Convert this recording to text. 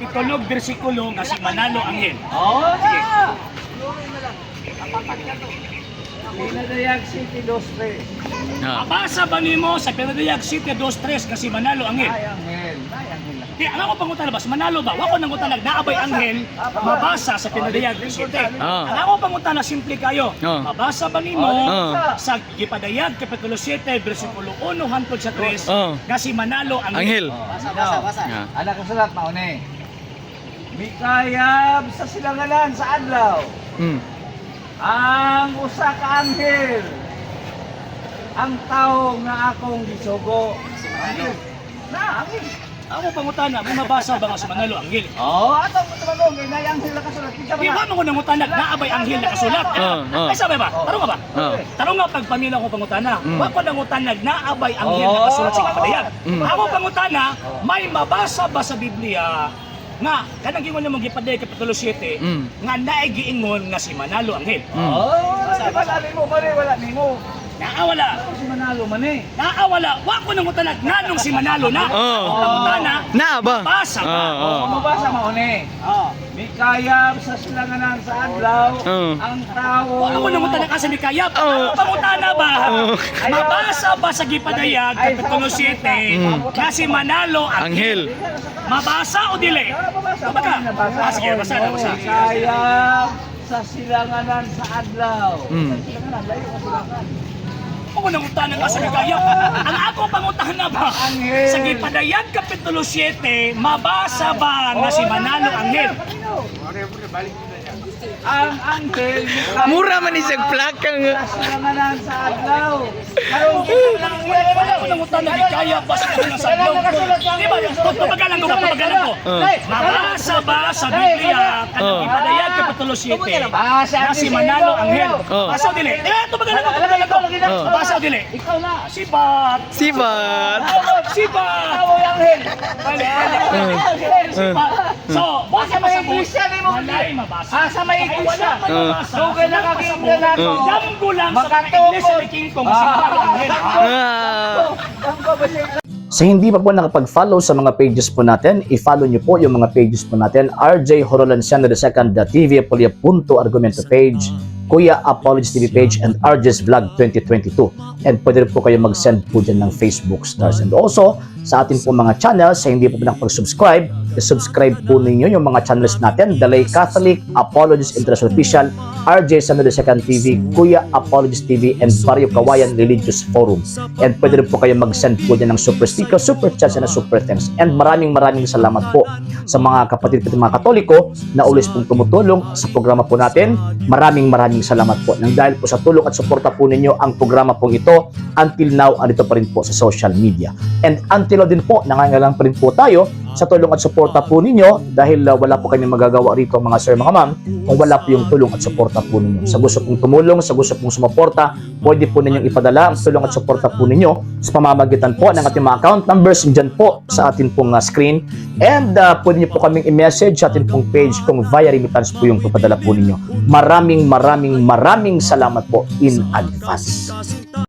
Kapitulog bersikulo nga si Manalo Anghel. Oo Sige. na. Pinadayag City 2-3. Ah. Mabasa ba nimo sa Pinadayag City 2.3 nga si Manalo Anghel? Ay, anghel. Ay, anghel na. Di, ang ako pangutana ba, si Manalo ba? Wako nang utanag, naabay anghel, mabasa sa Pinadayag City. Ah. Ang ako pangutana, simple kayo. Ah. Mabasa ba nimo Ah. sa Gipadayag Kapitulo 7, versikulo 1 hangtod sa 3, Ah. nga si Manalo Anghel? Anghel. Basa, basa, basa. Ah. Anak ko sulat, maune. Mikayab sa silanganan sa adlaw. Ang usa ka anghel. Ang tao nga akong gisugo. Anghel. Na, anghel. Ako pangutana, may mabasa ba nga si Manalo Anghel? Oh, atong tumagong kay nay anghel nakasulat. Kita Di ba ba na? mo ko nangutanag, naabay anghel nakasulat? Ah, ah. Ay, sabi ba? Tarong nga ba? Ah. Tarong nga pagpamilya ko pangutana. Wa ko nangutanag, naabay anghel Oh. nakasulat sa Gipadayag. Ako pangutana, may mabasa ba sa Biblia nga kanang gingon nimo Gipadayag Kapitulo 7 nga naay giingon nga si Manalo Anghel? Oh, wala wala nimo, wala wala nimo. Naawala. Ako si Manalo man eh. Naawala. Wa ko nangutanag nganong si Manalo na. Oh. Pangutana, Naa ba? basa ba? Ah, Oh, ah. mabasa maune. Oh. Mikayab sa silanganan sa adlaw ang tao. Wa ko nangutanag asa ni Kayab. Oh. Ang pangutana ba? Oh. Mabasa ba sa Gipadayag Ay, Kapitulo 7 nga si Manalo Anghel? Anghel. Mabasa o dili? Ah, mabasa. Kumbaga. Mabasa. Ah, sige, basa na, basa. Mikayab sa silanganan sa adlaw. Sa silanganan, layo ka silangan. Ako nangutana ka sa Kayab. Ang ako pangutana ba? Anghel. Sa Gipadayag Kapitulo 7, mabasa ba nga si Manalo Anghel? Ang anghel mikayab Mura man isang plaka nga. sa silanganan sa adlaw. Karon kita lang ang Wala ko nangutana ni Kayab ba sa kanang sa adlaw? Di ba? Tubagalan ko ba? Tubagalan ko. Ah. Mabasa ba sa Biblia kanang Gipadayag Kapitulo 7 Ah, si na si Manalo Anghel? Oh. Basa o dili? Eh, tubagalan ko, tubagalan ko. Oh. Basa o dili? Ikaw na. Sibat! Sibat. Sibat! Ikaw ang anghel. Balik, balik. Sibat. So, basa Sa may ba sa iglesia ni mo. Walay mabasa. Ah, sa may Ay, iglesia. wala may mabasa. Dugay na kakinggan nato. Damgo lang sa mga Makatungkol. iglesia ni King Kong si Manalo Anghel. Ah. Sa hindi pa po nakapag-follow sa mga pages po natin, i-follow nyo po yung mga pages po natin. RJ Horolanciano II, TV Apolia Punto Argumento page, Kuya Apologies TV page, and RJ's Vlog 2022. And pwede rin po kayo mag-send po dyan ng Facebook stars. And also, sa atin po mga channels, sa hindi po po nakapag-subscribe, i-subscribe po ninyo yung mga channels natin, Dalay Catholic, Apologies International Official, RJ Sano II TV, Kuya Apologies TV, and Barrio Kawayan Religious Forum. And pwede rin po kayo mag-send po dyan ng super sticker, super chats, and super thanks. And maraming maraming salamat po sa mga kapatid ko mga Katoliko na always pong tumutulong sa programa po natin. Maraming maraming salamat po. Nang dahil po sa tulong at suporta po ninyo ang programa pong ito, until now, andito pa rin po sa social media. And until now din po, nangangailangan pa rin po tayo sa tulong at suporta po ninyo dahil wala po kami magagawa rito, mga sir, mga ma'am, kung wala po yung tulong at suporta po ninyo. Sa gusto pong tumulong, sa gusto pong sumuporta, pwede po ninyong ipadala ang tulong at suporta po ninyo sa pamamagitan po ng ating mga account numbers dyan po sa atin pong screen. And pwede niyo po kaming i-message sa atin pong page kung via remittance po yung papadala po ninyo. Maraming maraming maraming salamat po in advance.